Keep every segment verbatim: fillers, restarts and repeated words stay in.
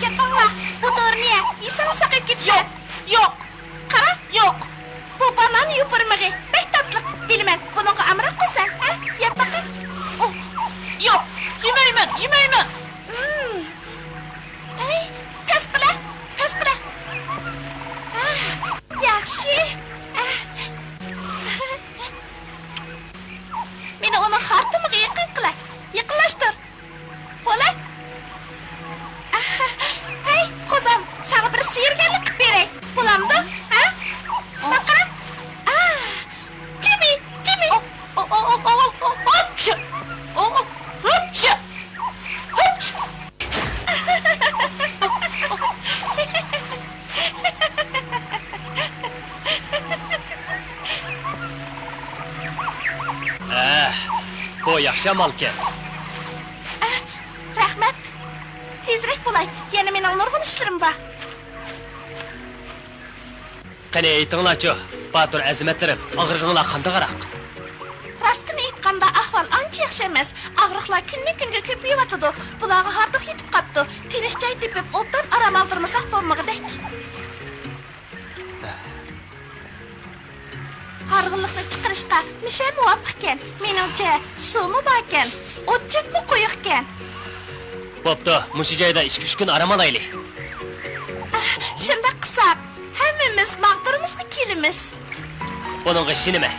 گەپ ئاڭلا، بۇ دورىنى يە، يېسەڭ ساقىيىپ كېتىسەن. ياق، ياق. قارا، يوق. بۇ بانان يوپۇرمىقى، بەك تاتلىق. بىلىمەن، بۇنىڭغا ئامراققۇ سەن، ھە؟ يەپ باقە. ئوھ، ياق، يېمەيمەن، يېمەيمەن. ئىم. ئەي، پەس قىلە، پەس قىلە. ئاھ، ياخشى. ئاھ. مېنى ئۇنىڭ خارتۇمىغا يېقىن قىلە. يېقىنلاشتۇر. بولە. ئاھ، ھەي، قوزام، ساڭا بىر سۆيۈرگەنلىك قىلىپ بېرەي. بولامدۇ؟ ھە؟ ماڭا قارا. ئاھ، جىمى، جىمى. ئوپچۇ. ئوپچۇ. ھوپچۇ. ئەھ، بۇ ياخشى ئامالكەن. ئەھ، رەھمەت. تېزرەك بولاي، يەنە مېنىڭ نۇرغۇن ئىشلىرىم بار. قېنى ئېيتىڭلارچۇ، باتۇر ئەزىمەتلىرىم، ئاغرىقىڭلار قانداقراق؟ راستىنى ئېيتقاندا، ئەھۋال ئانچە ياخشى ئەمەس. ئاغرىقلار كۈندىن-كۈنگە كۆپىيىۋاتىدۇ. بۇلارغا ھاردۇق يېتىپ قاپتۇ. تىنچ جاي تېپىپ، ئوبدان ئارام ئالدۇرمىساق بولمىغۇدەك. ھارغىنلىقنى چىقىرىشقا مىشە مۇۋاپىقكەن. مېنىڭچە، سۇمۇ باركەن، ئوت-چۆپمۇ قويۇقكەن. بوپتۇ، مۇشۇ جايدا ئىككى-ئۈچ كۈن ئارام ئالايلى. ئاھ، شۇنداق قىلساق، ھەممىمىز ماغدۇرىمىزغا كېلىمىز. بۇنىڭغا ئىشىنىمەن.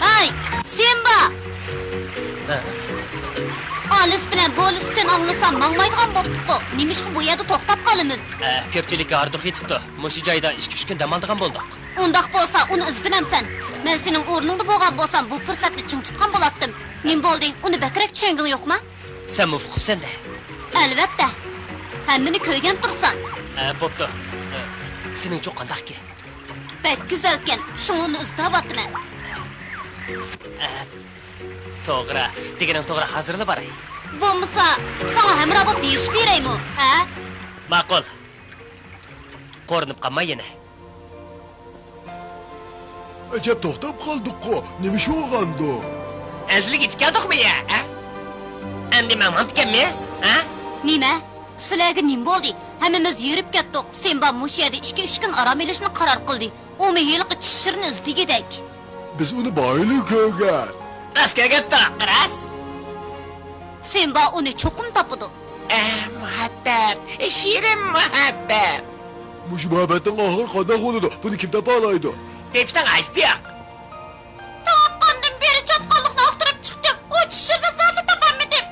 ھەي، سىمبا! ئالىس بىلەن بولىستىن ئاڭلىسام ماڭمايدىغان بوپتۇققۇ. نېمىشقا بۇ يەردە توختاپ قالىمىز؟ ئە، كۆپچىلىككە ھاردۇق يېتىپتۇ. مۇشۇ جايدا ئىككى-ئۈچ كۈن دەم ئالىدىغان بولدۇق. ئۇنداق بولسا ئۇنى ئىزدىمەمسەن؟ مەن سېنىڭ ئورنۇڭدا بولغان بولسام بۇ پۇرسەتنى چىڭ تۇتقان بولاتتىم. نېمە بولدى؟ ئۇنى بەكرەك چۈشەنگىڭ يوقما؟ سەنمۇ ئۇقۇپسەن-دە. ئەلۋەتتە. ھەممىنى كۆرگەن تۇرسام. ئە، بوپتۇ. ئە، سېنىڭچۇ قانداقكى؟ بەك گۈزەلكەن، شۇڭا ئۇنى ئىزدەۋاتىمەن. توغرا، دېگىنىڭ توغرا، ھازىرلا باراي. بولمىسا، ساڭا ھەمراھ بولۇپ بېرىشىپ بېرەيمۇ، ھە؟ ماقۇل. قورۇنۇپ قالماي يەنە. ئەجەب، توختاپ قالدۇققۇ، نېمە ئىش بولغاندۇ؟ ئەزىلگە يېتىپ كەلدۇقمۇ يا، ھە؟ ئەمدى ماڭمامدىكەنمىز، ھە؟ نېمە؟ سىلەرگە نېمە بولدى؟ ھەممىمىز ھېرىپ كەتتۇق. سىمبا مۇشۇ يەردە ئىككى-ئۈچ كۈن ئارام ئېلىشنى قارار قىلدى. ئۇمۇ ھېلىقى چىشىرنى ئىزدىگۈدەك. بىز ئۇنى بايىلا كۆرگەن. راست كۆرگەنتۇق، راست. سىمبا ئۇنى چوقۇم تاپىدۇ. ئە، مۇھەببەت، شېرىن مۇھەببەت. مۇشۇ مۇھەببەتنىڭ ئاخىرى قانداق بولىدۇ؟ بۇنى كىم تاپالايدۇ؟ تېپىشنىڭ ھاجىتى يوق. تۇغۇلغاندىن بېرى چاتقاللىقنى ئاختۇرۇپ چىقتىم. ئۇ چىشىرنى زادىلا تاپالمىدىم.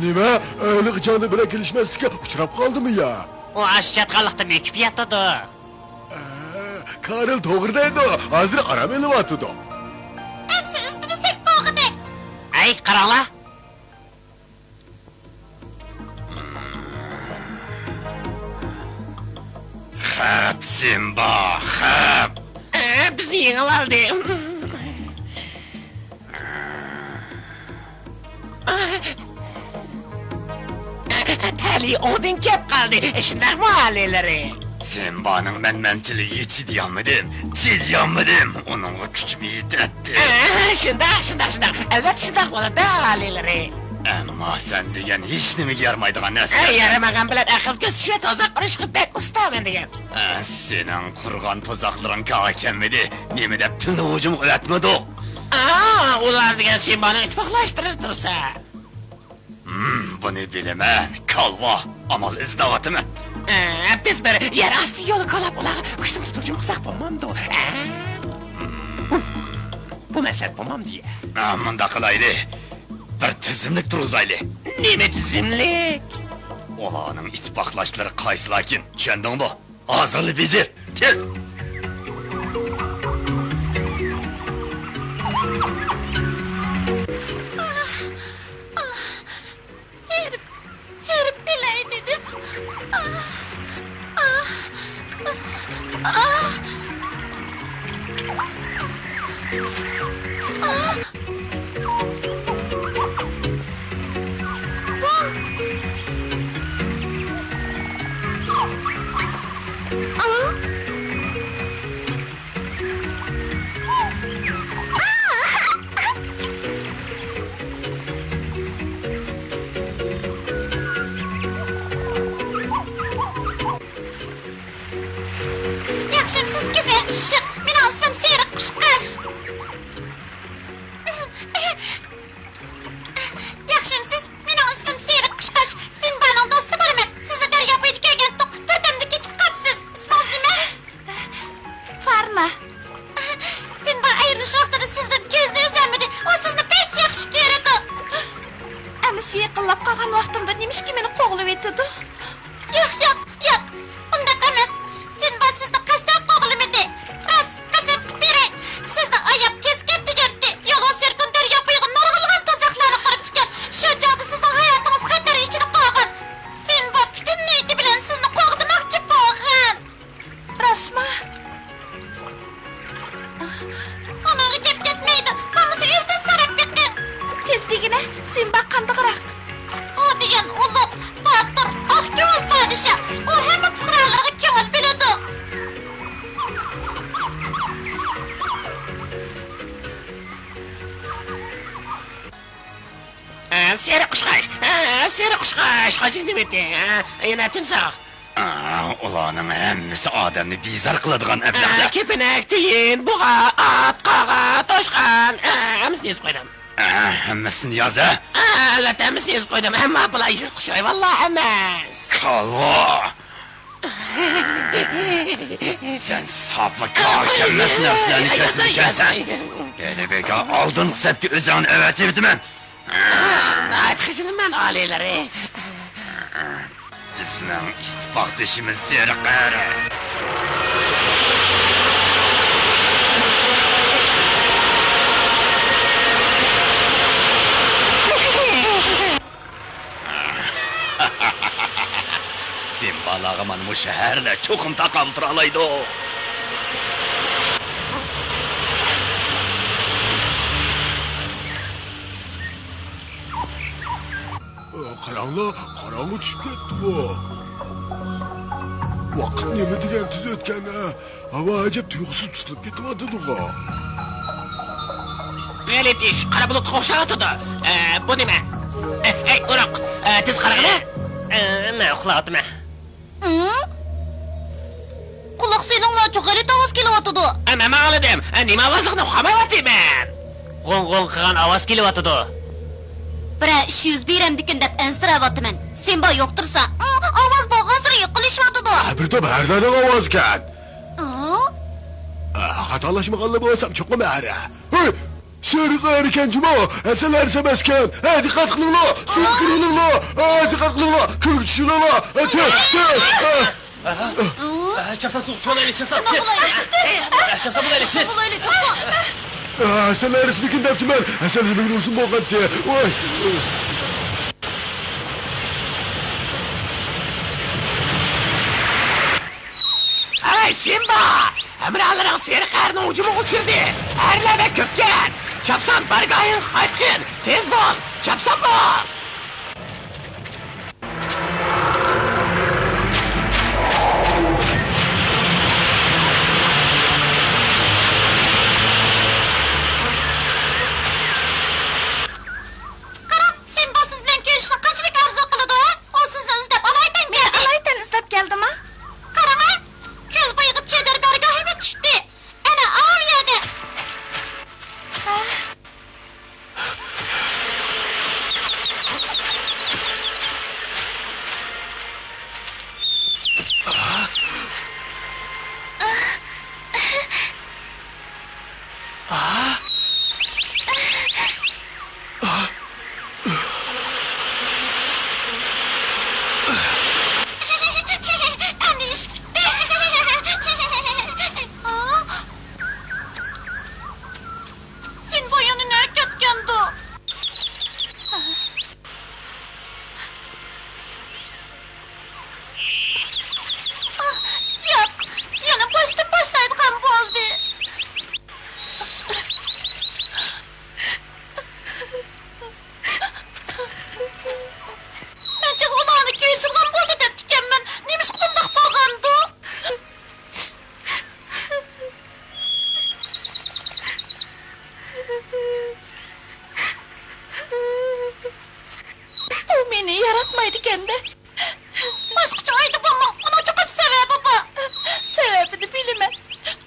نېمە؟ ھېلىقى چاغدا بىلەن كېلىشمەسلىككە ئۇچراپ قالدىمۇ يا؟ ئۇ ئاشۇ چاتقاللىقتا مۆكۈپ ياتىدۇ. ئە، كارل توغرا دەيدۇ، ھازىر ئارام ئېلىۋاتىدۇ. ئەمسە ئىزدىمىسەك بولغۇدەك. ئەي، قاراڭلار! خەپ، سىمبا، خەپ! ئە، بىزنى يېڭىۋالدى. تەلىيى ئوڭدىن كەپ قالدى، شۇنداقمۇ ئالىيلىرى؟ سىمبانىڭ مەنمەنچىلىكىگە چىدىيالمىدىم، چىدىيالمىدىم، ئۇنىڭغا كۈچۈم يېتەتتى. ئە، شۇنداق، شۇنداق، شۇنداق، ئەلۋەتتە شۇنداق بولىدۇ، ئالىيلىرى. ئەمما سەن دېگەن ھېچنېمىگە يارىمايدىغان ئە، نەرسە. يارىمىغان بىلەن ئەقىل كۆرسىتىش ۋە تۇزاق قۇرۇشقا بەك ئۇستامەن دېگەن. ئە، سېنىڭ قۇرغان تۇزاقلىرىڭ كارغا كەلمىدى. نېمە دەپ پىلنى ھۇجۇمغا ئەۋەتمىدۇق؟ ئا، ئۇلار دېگەن سىمبانىڭ ئىتتىپاقلاشلىرى تۇرسا. ھىم، بۇنى بىلىمەن، كالۋا. ئامال ئىزدەۋاتىمەن. ئە، بىز بىر يەر ئاستى يولى كولاپ ئۇلارغا ھۇجۇم تۇتۇپ ھۇجۇم قىلساق بولمامدۇ؟ ئە؟ بۇ مەسلىھەت بولمامدۇ يا؟ ئە، مۇنداق قىلايلى. بىر تىزىملىك تۇرغۇزايلى. نېمە تىزىملىك؟ ئۇلارنىڭ ئىتتىپاقلاشلىرى قايسىلاركىن، چۈشەندىڭمۇ؟ ھازىرلا بېجىر، تېز! ھېرىپ، ھېرىپ ئۆلەي دېدىم. ياخشىمسىز، گۈزەل ئىششىق؟ مېنىڭ ئىسمىم سېرىق قۇشقاچ. ياخشىمسىز؟ مېنىڭ ئىسمىم سېرىق قۇشقاچ. سىمبانىڭ دوستى بارمەن. سىزنى دەريا بويىدا كۆرگەنتۇق. بىردەمدە كېتىپ قاپسىز. ئىسمىڭىز نېمە؟ فارنا. سىمبا ئايرىلىش ۋاقتىدا سىزدىن كۆزىنى ئۈزەلمىدى. ئۇ سىزنى بەك ياخشى كۆرىدۇ. ئەمىسە يېقىنلاپ قالغان ۋاقتىمدا نېمىشقا مېنى قوغلىۋېتىدۇ؟ ياق، ياق، ياق، ئۇنداق ئەمەس. سىمبا سىزنى قەستەن قوغلىمىدى. راست، قەسەم قىلىپ بېرەي، سىزنى ئاياپ تېز كەت دېگەنتى. يولۋاس ياركون دەريا بويىغا نۇرغۇنلىغان تۇزاقلارنى قۇرۇپتىكەن. شۇ چاغدا سىزنىڭ ھاياتىڭىز خەتەر ئىچىدە قالغان. سىمبا پۈتۈن نىيىتى بىلەن سىزنى قوغدىماقچى بولغان. راستمۇ؟ ئۇنىڭغا گەپ كەتمەيدۇ. بولمىسا ئۆزىدىن سوراپ بېقىڭ. تېز دېگىنە، سىمبا قانداقراق؟ ئۇ دېگەن ئۇلۇغ، باتۇر، ئاق كۆڭۈل پادىشاھ. ئۇ ھەممە پۇقرالىرىغا كۆڭۈل بۆلىدۇ. ھە، سېرىق قۇشقاچ، ھە، سېرىق قۇشقاچ، قاچىدىم ئىتى، ھە، يەنە تىمساھ. ئا، ئۇلارنىڭ ھەممىسى ئادەمنى بىزار قىلىدىغان ئەبلەخلەر. ئا، كېپىنەك، تىيىن، بۇغا، ئات، قاغا، توشقان، ئا، ھەممىسىنى يېزىپ قويدۇم. ئا، ھەممىسىنى ياز، ھە؟ ئا، ئەلۋەتتە، ھەممىسىنى يېزىپ قويدۇم، ئەمما بۇلار يىرتقۇچ ھايۋانلار ئەمەس. كالۋا! سەن ساپلا كار كەلمەس نەرسىلەرنى كەسىدىكەنسەن. ھېلى بىكار ئالدىنقى سەپكە ئۆزۈڭنى ئەۋەتىۋېتىمەن. ناھايىتى خىجىلمەن، ئالىيلىرى. بىزنىڭ ئىتتىپاقدىشىمىز سېرىق ئەر. سىمبالارغا مانا مۇشۇ شەھەرلەر چوقۇم تاقابىل تۇرالايدۇ. قاراڭغۇ چۈشۈپ كەتتىغۇ. ۋاقىت نېمە دېگەن تېز ئۆتكەن، ھە؟ ھاۋا ئەجەب تۇيۇقسىز تۇتۇلۇپ كېتىۋاتىدىغۇ. بېلىتىش قارا بۇلۇتقا ئوخشاۋاتىدۇ. ئە، بۇ نېمە؟ ئە، ئەي، ئۇرۇق، ئە، تېز قارىغىنە. ئە، مەن ئۇخلاۋاتىمەن. ئىڭ؟ قۇلاق سېلىڭلارچۇ، غەلىتە ئاۋاز كېلىۋاتىدۇ. ئە، مەن ئاڭلىدىم. ئە، نېمە ئاۋازلىقىنى ئۇقالمايۋاتىمەن. غوڭ-غوڭ قىلغان ئاۋاز كېلىۋاتىدۇ. بىرەر ئىش يۈز بېرەمدىكىن دەپ ئەنسىرەۋاتىمەن. سىمبا يوقتۇرسا، ئىڭ، ئاۋاز بارغانسېرى يېقىنلىشىۋاتىدۇ. ھە، بىر توپ ھەرىلەرنىڭ ئاۋازىكەن. ئىڭ؟ ئە، خاتالاشمىغانلا بولسام چوقۇم ھەرە. ھەي! سېرىق ئەركەن جۇمۇ، ھەسەل ھەرىسى ئەمەسكەن. ھە، دىققەت قىلىڭلار، سۇغا كىرىۋېلىڭلار. ھە، دىققەت قىلىڭلار، كۆلگە چۈشۈۋېلىڭلار. ھە، تېز، تېز. ھە. ھە، چاپسان سۇغا چۈشۈۋالايلى، چاپسان. شۇنداق بولايلى، تېز. ھە، چاپسان بولايلى، تېز. بولايلى، چاپسان. ھە، ھەسەل ھەرىسى بېكىن دەپتىمەن. ھەسەل بېكىن ئۇزۇن بولغانتى. ۋاي. ھەي، سىمبا! ھەمراھلىرىڭ سېرىق ئەرنىڭ ھۇجۇمىغا ئۇچرىدى. ئەرلەر بەك كۆپكەن. چاپسان بارگاھىڭغا قايتقىن. تېز بول، چاپسان بول! قاراڭ، سىمبا سىز بىلەن كۆرۈشۈشنى قانچىلىك ئارزۇ قىلىدۇ. ئۇ سىزنى ئىزدەپ ئالايىتەن مېنى كەلدى. ئالايىتەن ئىزدەپ كەلدىما؟ قاراڭا، كۆل بويىغا چېدىر بارگاھىمۇ تىكتى. ئەنە ئاۋۇ يەردە. ھە؟ سىمبا يەنە نەگە كەتكەندۇ؟ ياق، يەنە باشتىن باشلايدىغان بولدى. مەن تېخى ئۇلارنى كۆرۈشىدىغان بولدى دەپتىكەنمەن. نېمىشقا بۇنداق بولغاندۇ؟ ئۇ مېنى ياراتمايدىكەن-دە. باشقىچە ئايدا بولماڭ، ئۇنىڭ چوقۇم سەۋەبى بار. سەۋەبىنى بىلىمەن.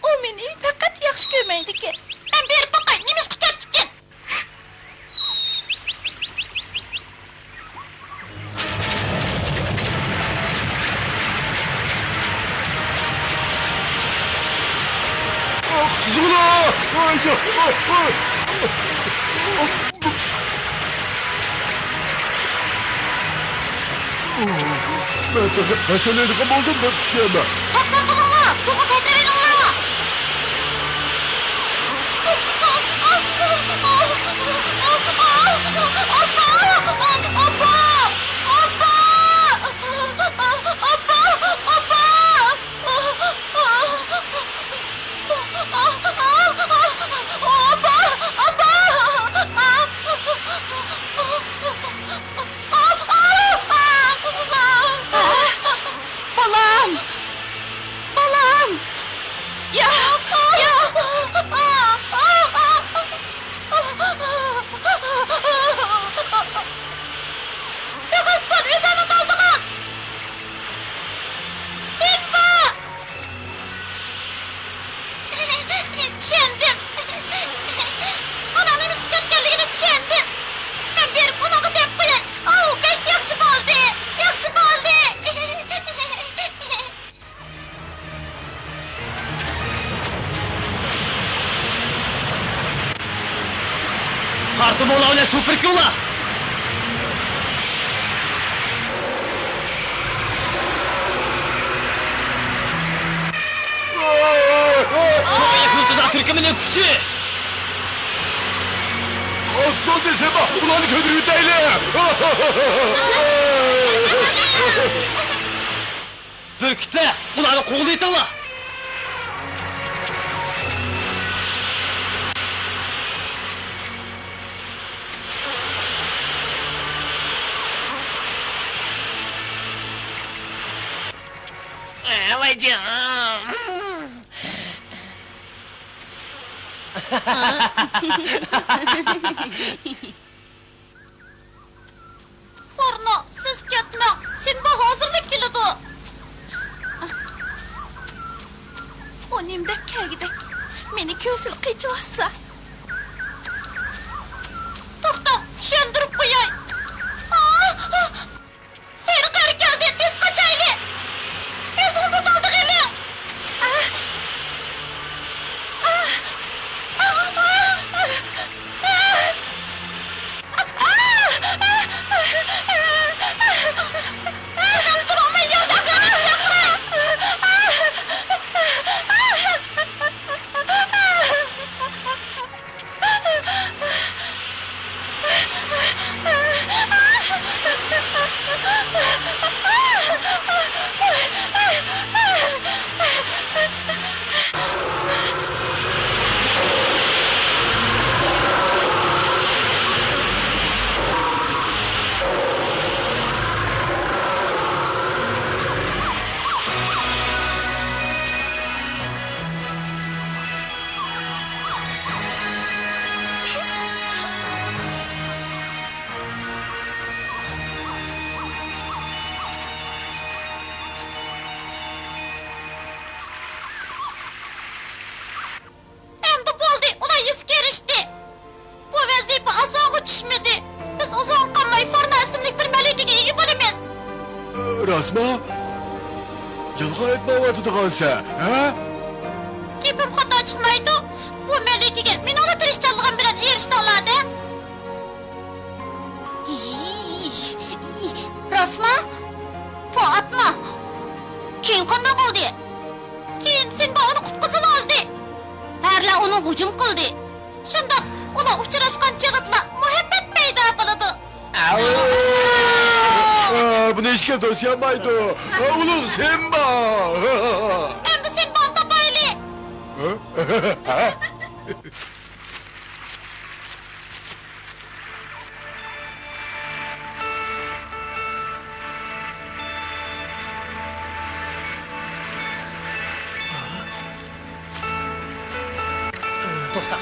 ئۇ مېنى پەقەت ياخشى كۆرمەيدىكەن. مەن بېرىپ باقاي، نېمىشقا كەتتىكىن؟ ئاھ، قىزىملا! ئاي، ئاي، ئاي. مەن پەقەت ھەسەلەيدىغان بولدۇم دەپ چۈشىنەمەن. چاپسان بولۇڭلار، سۇغا سەكرىۋېلىڭلار! بالام! بالام! ياق! ياق! بىخەس بول، ئۆزۈڭنى قالدۇرغىن! سىمبا! چۈشەندىم. ئۇنىڭ نېمىشقا كەتكەنلىكىنى چۈشەندىم. مەن بېرىپ ئۇنىڭغا دەپ قوياي. ئاۋۇ بەك ياخشى بولدى. ياخشى بولدى. قارتىمۇڭلار بىلەن سۇ پۈركۈڭلار! چوڭ ئېلىق يۇلتۇزلار تۈركۈمىنىڭ كۈچى! ئاسمان دېسەم، ئۇلارنى كۆتۈرۈۋېتەيلى! بۈركۈتلەر، ئۇلارنى قوغلىۋېتىڭلار! ئاكىجان. فورنو، سىز كەتمەڭ، سىنبا ھازىرلا كېلىدۇ. ئۇ نېمىدەپ كەلگۈدەك؟ مېنى كۆرسىلا قېچىۋاتسا. توختاڭ، چۈشەندۈرۈپ قوياي. ئاھ! سېرىق ئەر كەلدى، تېز قاچايلى! ئۆزىڭىزنى دالدىغا ئېلىڭ! چىداپ تۇرالماي ياردەم بېرىڭ، چاقىرىڭ! ئەمدى بولدى، ئۇلار يېسىگە ئېرىشتى. بۇ ۋەزىپە ئاسانغا چۈشمىدى. بىز ئۇزۇن قالماي فورنو ئىسىملىك بىر مەلىكىگە ئىگە بولىمىز. راستمۇ؟ يالغان ئېيتمايۋاتىدىغانسەن، ھە؟ گېپىم خاتا چىقمايدۇ. بۇ مەلىكىگە مېنىڭلا تىرىشچانلىقىم بىلەن ئېرىشتىڭلار-دە. راستمۇ؟ بۇ ئاتمۇ؟ كېيىن قانداق بولدى؟ كېيىن سىنبا ئۇنى قۇتقۇزۇۋالدى. پەرىلەر ئۇنىڭغا ھۇجۇم قىلدى. شۇنداق، ئۇلار ئۇچراشقان چېغىدىلا مۇھەببەت پەيدا بولىدۇ. ئاۋۇ! ئا، بۇنى ھېچكىم توسۇيالمايدۇ. ئا، ئۇلۇغ سىنبا! ئەمدى سىنبانى تاپايلى! ھە؟ توختا.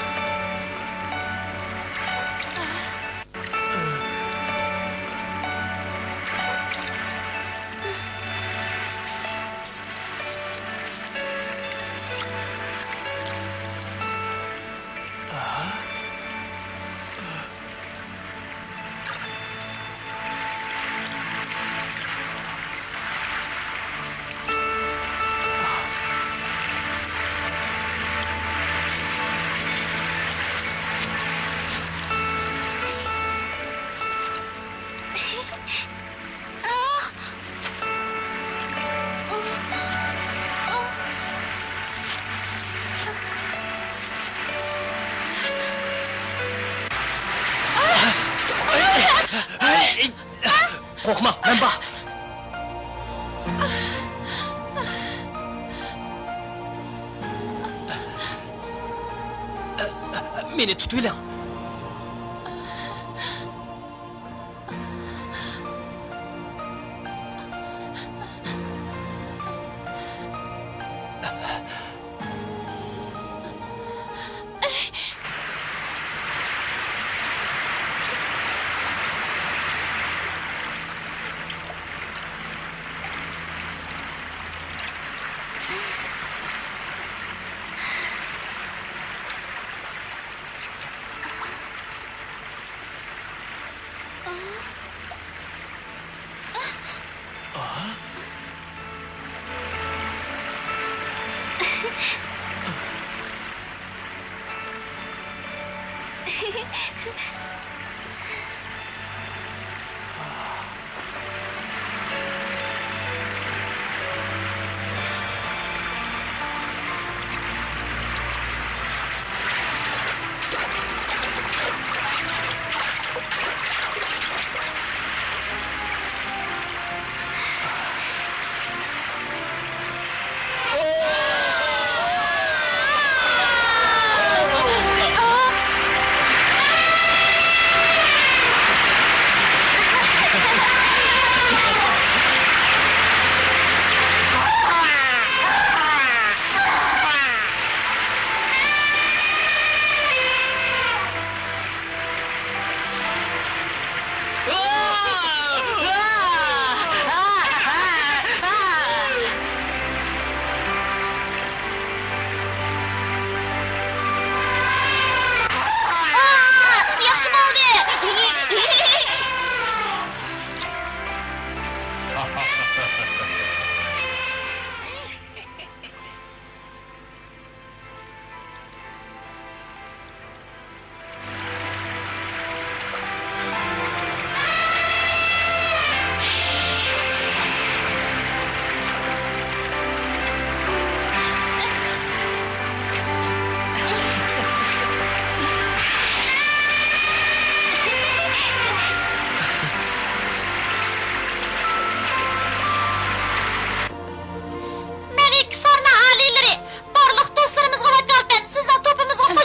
قورقما، مەن بار. مېنى تۇتۇۋېلىڭ.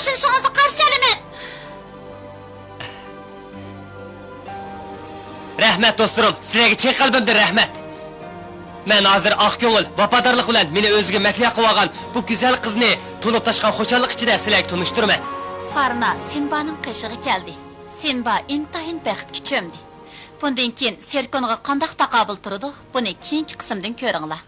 ئېچىلىشىڭىزنى قارشى ئالىمەن. رەھمەت دوستلىرىم، سىلەرگە چىن قەلبىمدىن رەھمەت. مەن ھازىر ئاق كۆڭۈل، ۋاپادارلىق بىلەن مېنى ئۆزىگە مەھلىيا قىلىۋالغان بۇ گۈزەل قىزنى تولۇپ تاشقان خۇشاللىق ئىچىدە سىلەرگە تونۇشتۇرىمەن. فارنا سىمبانىڭ قېشىغا كەلدى. سىمبا ئىنتايىن بەختكە چۆمدى. بۇندىن كېيىن سېركونغا قانداق تاقابىل تۇرىدۇ، بۇنى كېيىنكى قىسىمدىن كۆرۈڭلار.